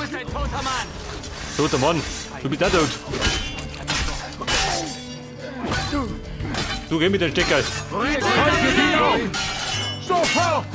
bist ein toter Mann. Toter Mann, du bist auch tot. Du geh mit dem Stecker. Sofort!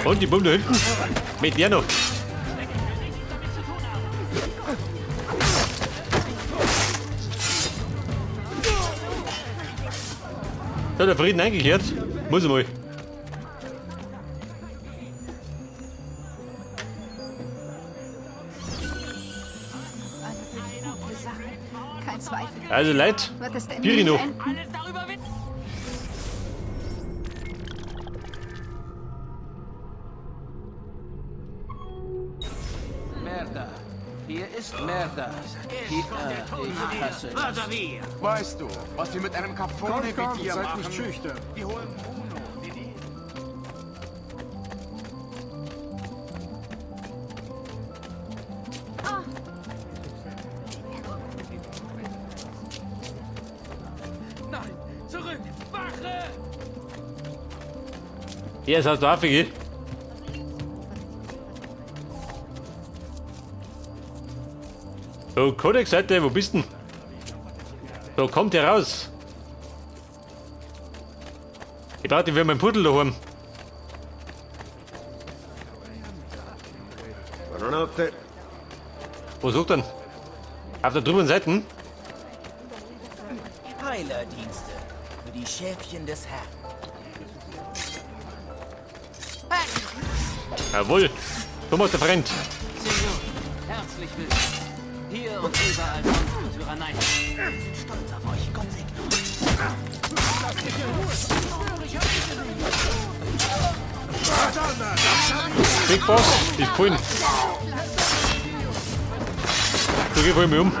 Und die Bombe da hinten? Mit der noch. Da hat der Frieden eingekehrt. Muss ich mal. Eine wirklich gute Sache. Kein Zweifel. Also Leute, Wird es denn Vieri nie noch. enden? Alles darüber wissen. Merda. Hier ist Merda. Hier, ich hasse das. Weißt du, was wir mit einem Cafone Komm, komm, wie dir seid machen? nicht schüchtern. Wir holen Bruno, den Esel. Nein, zurück! Wache! Er ist aus der Afrika. So, Codex-Seite, wo bist denn? So, kommt hier raus. Ich brauche dich für meinen Pudel daheim. Buonanotte. Wo sucht denn? Auf der drüben Seite? Heilerdienste für die Schäfchen des Herrn. Jawohl. Thomas, der Freund. Senor, herzlich willkommen. Hier und überall sonst in Tyrannei. Wir sind stolz auf euch. Gott segne euch. Big Boss ist gefallen. Du geh voll mich um.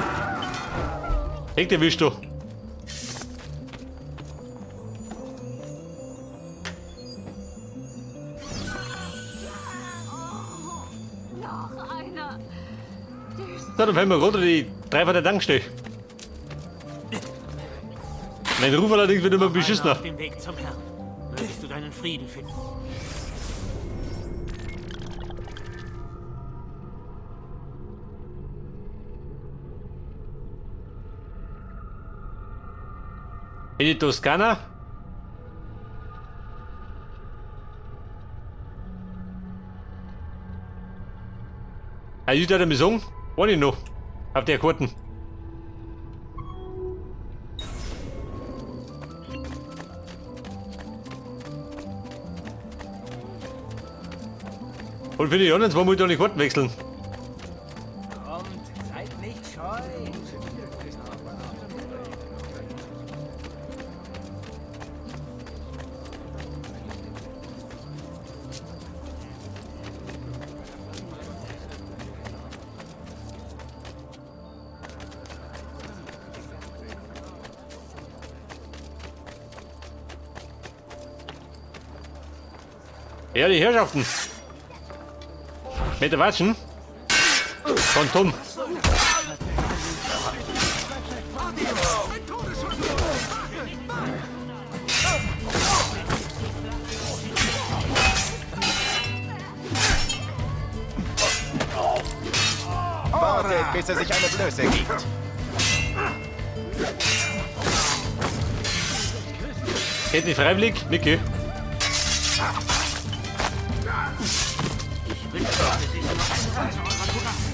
Echt erwischt du. Noch einer. So, dann fällt mir gerade die drei von der Tankstelle. Mein Ruf allerdings wird immer beschissener. Auf dem Weg zum Herrn. Mögest du deinen Frieden finden. In die Toskana? Ah, ich würde mir sagen, war ich noch auf der Karten. Und für die anderen zwei muss ich dann die Karten wechseln. Kommt, seid nicht scheu. Ja, die Herrschaften. Mit der Watschen. Von Tom. Wartet, bis er sich eine Blöße gibt. Geht nicht freiwillig? Niki. Ich wünschte, es ist noch ein Rand zu eurer Courage.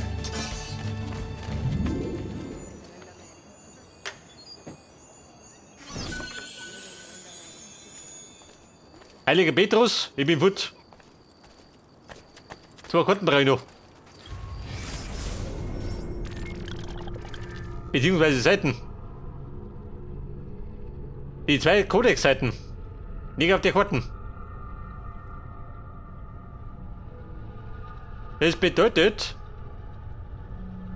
Heiliger Petrus, ich bin fort. Zwei Karten brauche ich noch. Beziehungsweise Seiten. Die zwei Codex-Seiten liegen auf der Karten. Das bedeutet,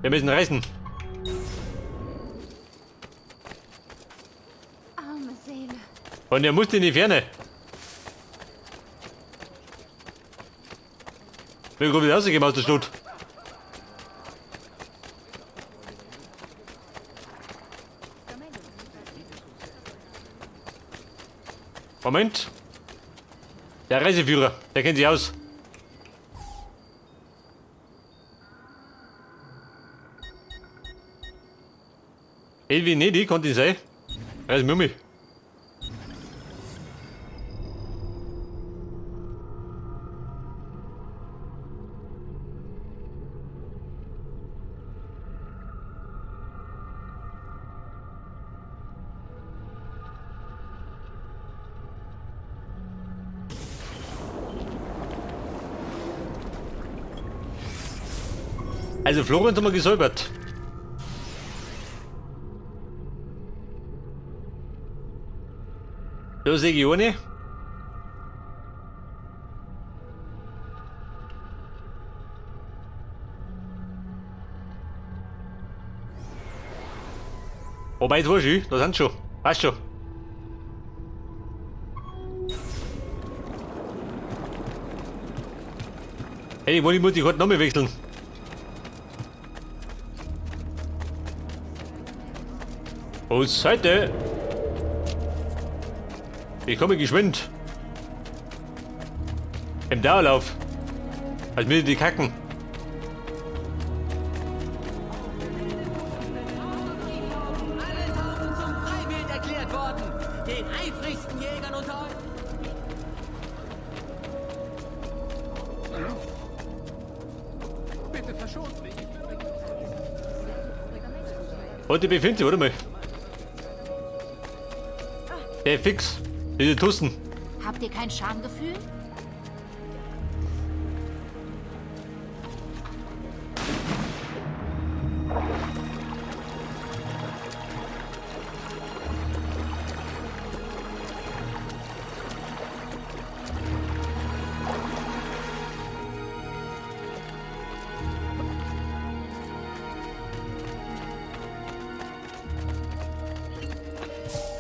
wir müssen reisen. Arme Seele. Und er musste in die Ferne. Bin gerade wieder rausgegeben aus der Stadt. Moment. Der Reiseführer, der kennt sich aus. In Venedig konnte ich sein. Reis mit mir. Also Florenz haben wir gesäubert. Da sehe ich eine. Wobei, jetzt weiß ich, da sind schon. Passt schon. Hey, ich muss die Karte nochmal wechseln. Und Seite. Ich komme geschwind. Im Dauerlauf. Als mir die kacken. Alle Tauben zum Freiwild erklärt worden. Den eifrigsten Jägern unter euch. Bitte verschont mich. Heute befindet sich, warte mal. Der fix. Diese Tussen. Habt ihr kein Schamgefühl?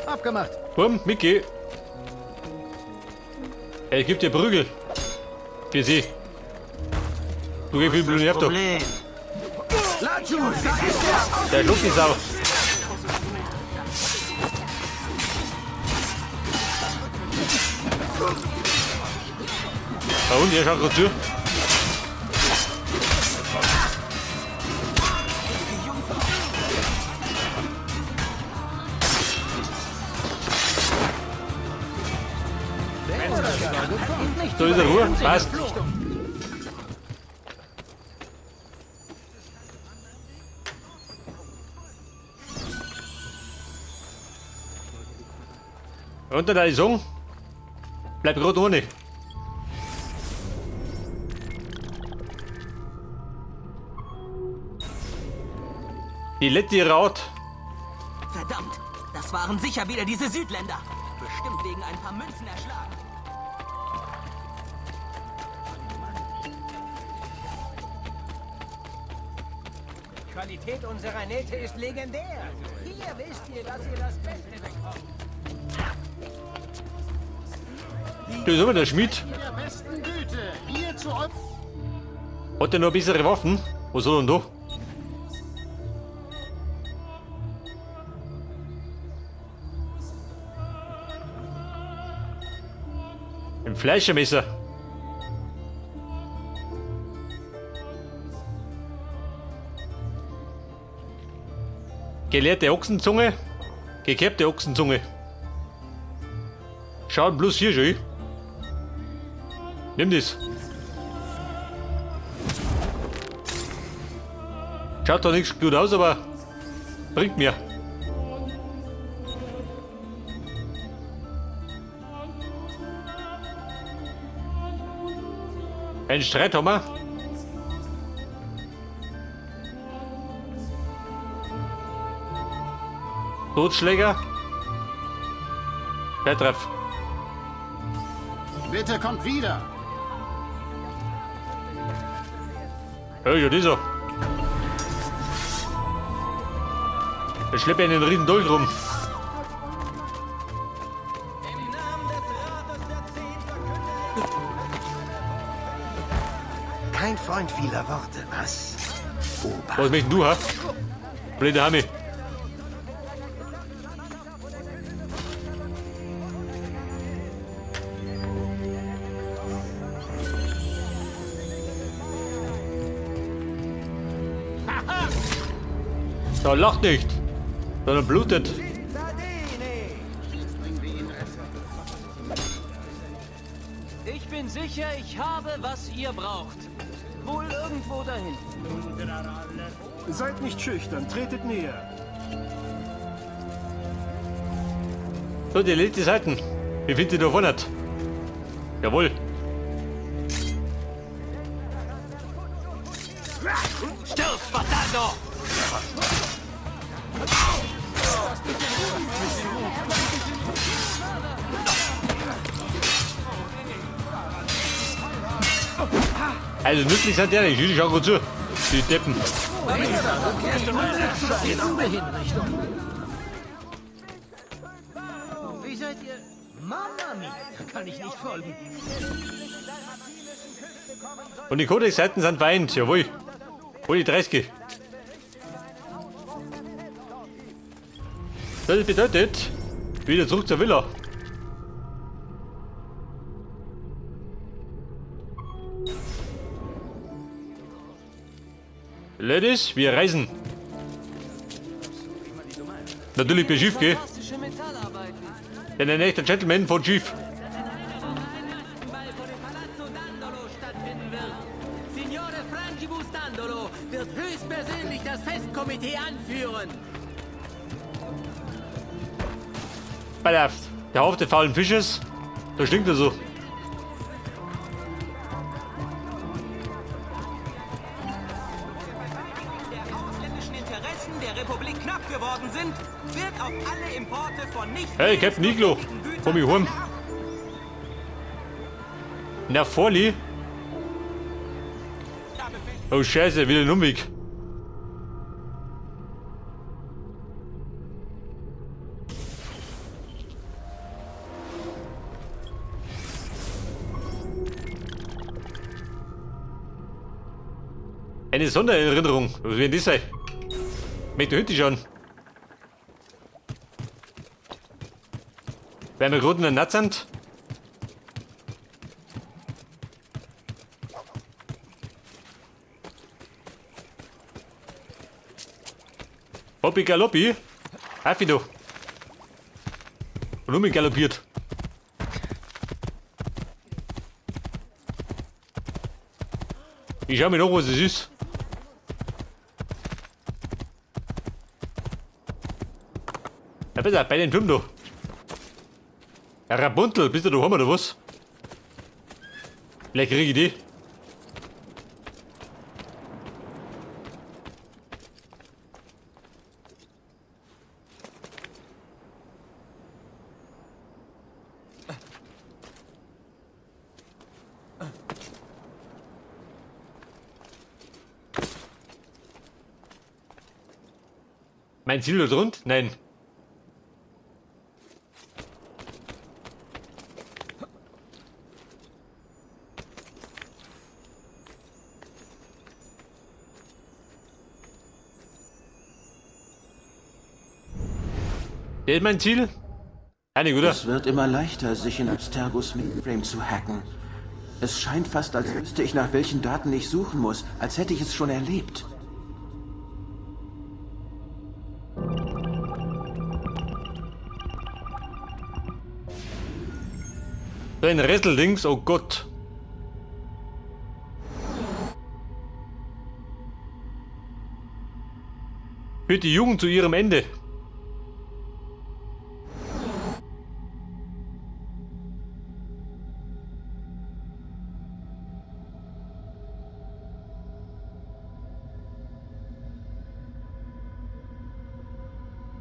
Abgemacht. Komm, Mickey. Er gibt dir Prügel. Für sie. Du geh viel Blut doch. Der schluckt die Sau. Da unten, er schaut gerade zu. So ist er Ruhe. Passt. Runter da die Song. Bleib gerade ohne. Die letzte Raut. Verdammt, das waren sicher wieder diese Südländer. Bestimmt wegen ein paar Münzen erschlagen. Die Qualität unserer Nähte ist legendär. Hier wisst ihr, dass ihr das Beste bekommt. Du ist immer der Schmied. Hat der noch bessere Waffen? Was soll denn da? Ein Fleischermesser. Geleerte Ochsenzunge. Gekerbte Ochsenzunge. Schauen bloß hier schon. Nimm das. Schaut doch nichts gut aus, aber bringt mir. Ein Streithammer. Totschläger. Treff. Bitte kommt wieder. Hey, ja, dieser. Ich schleppe einen riesen Dolch rum. Kein Freund vieler Worte, was? Obacht. Was möchtest du, ha? Blöde Hami. Da lacht nicht, sondern blutet. Ich bin sicher, ich habe, was ihr braucht. Wohl irgendwo da hinten. Seid nicht schüchtern, tretet näher. So, die letzte Seiten. Wie findet ihr da vorne? Jawohl. Stirb, Bastardo! Also nützlich sind die nicht. Ich schau gut zu. Die Deppen. Wie seid ihr? Mama mia, da kann ich nicht folgen. Und die Codex-Seiten sind vereint. Jawohl. Hol die 30. Das bedeutet, wieder zurück zur Villa. Ladies, wir reisen. Natürlich per Schiff, gell? Denn ein echter Gentleman von Schiff. Signore Frangibus Dandolo wird höchstpersönlich das Festkomitee anführen. Bei der Haufe der faulen Fisches, da stinkt er so. Der ausländischen Interessen der Republik knapp geworden sind, wird auf alle Importe von nicht Hey, Captain Iglo, komm ich heim. Na, Forli. Oh Scheiße, wieder ein Umweg. Eine Sondererinnerung. Was wird denn das sein? Möchte heute schauen. Weil wir gerade in der Naht sind. Hoppi Galoppi. Haffi du. Und um galoppiert. Ich schau mir noch, was es ist. Ja, bitte, bei dem Turm da. Herr Rapunzel, bist du daheim oder was? Vielleicht krieg ich die. Mein Ziel dort rund? Nein. Der ist mein Ziel? Einig, oder? Es wird immer leichter, sich in Abstergos Mainframe zu hacken. Es scheint fast, als wüsste ich, nach welchen Daten ich suchen muss, als hätte ich es schon erlebt. So ein Rätseldings, oh Gott. Führt die Jugend zu ihrem Ende.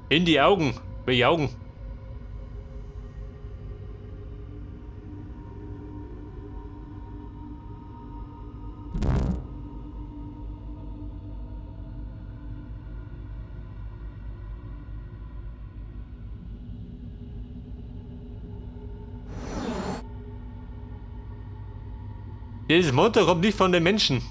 In die Augen. Welche Augen? Dieses Monster kommt nicht von den Menschen.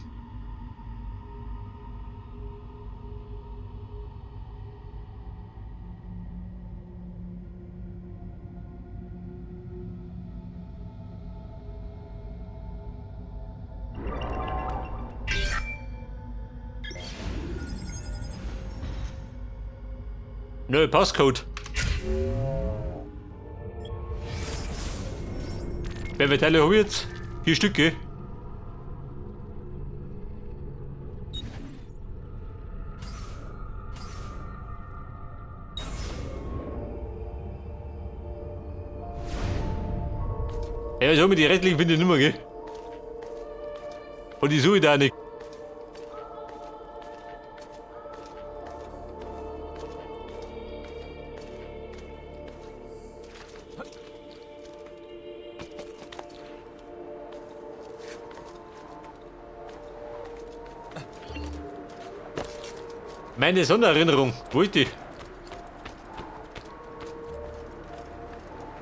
Nö, Passcode. Wer wird Teile habe ich jetzt? 4 Stücke. Ja, ich hol mir die restlichen finde ich nicht mehr, gell? Und die suche ich da nicht. Meine Sondererinnerung, wo ist die?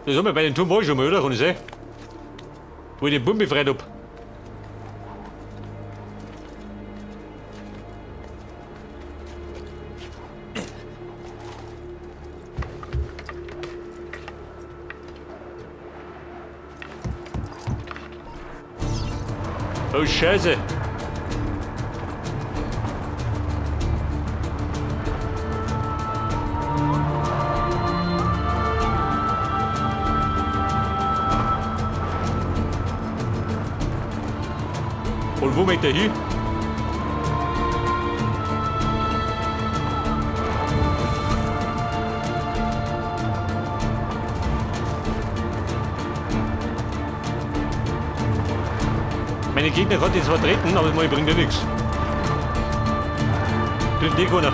Das haben wir bei dem Turm war ich schon mal, oder? Kann ich sehen? Wo ich den Bum befreit hab. Oh Scheiße! Und wo möchte er hin? Meine Gegner konnten zwar treten, aber das bringt ja nichts. Trifft eh keiner.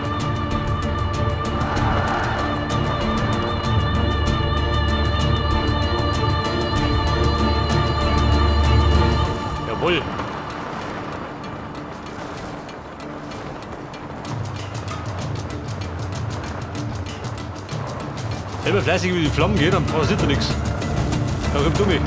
Jawohl. Wenn man fleißig über die Flammen geht, dann passiert da nichts. Da kommt Dummi.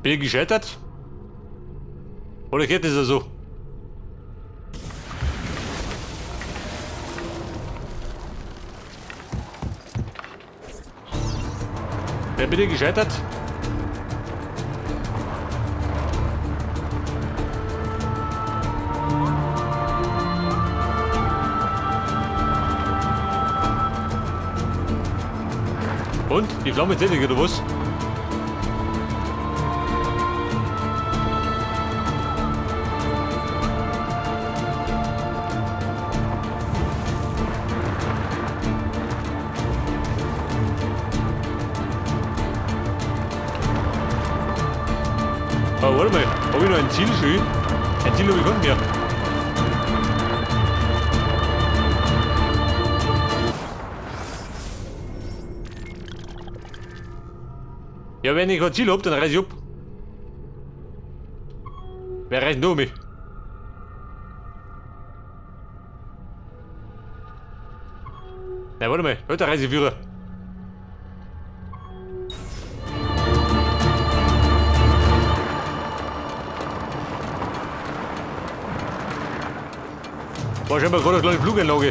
Bin ich gescheitert? Oder geht das ja so? Wer bin ich gescheitert? Und? Die Flamme ist tätig, oder was? Oh, warte mal, hab ich noch ein Ziel schon? Ein Ziel habe ich gar nicht mehr. Ja, wenn ich kein Ziel hab, dann reiß ich ab. Wer reißt denn da um mich? Na, warte mal, heute Reiseführer. War scheinbar gerade eine kleine Fluganlage.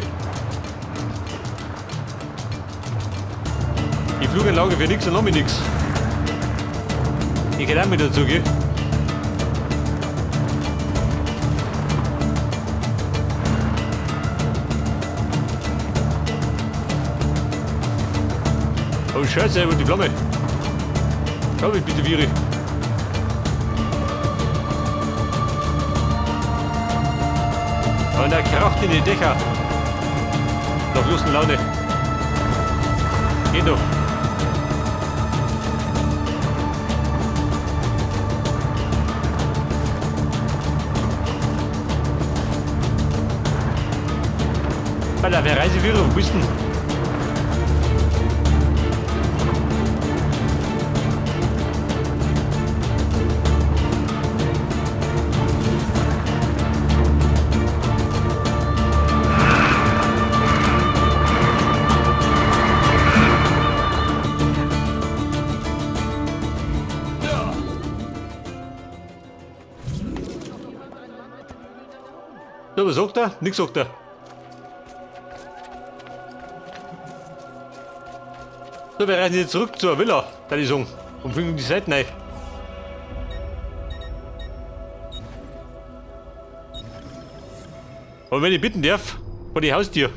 Die Fluganlage für nix und noch mit nix. Ich geh auch mit dazu, gell? Oh Scheiße, wo die Flamme. Schau mich bitte, Viri. Und er kracht in die Dächer. Nach Lust und Laune. Geht doch. Alter, wer Reiseführer, wo bist denn? So, was sagt er? Nix sagt er. So, wir reisen jetzt zurück zur Villa, da ich sagen. Und fügen die Seiten ein. Und wenn ich bitten darf, vor die Haustür.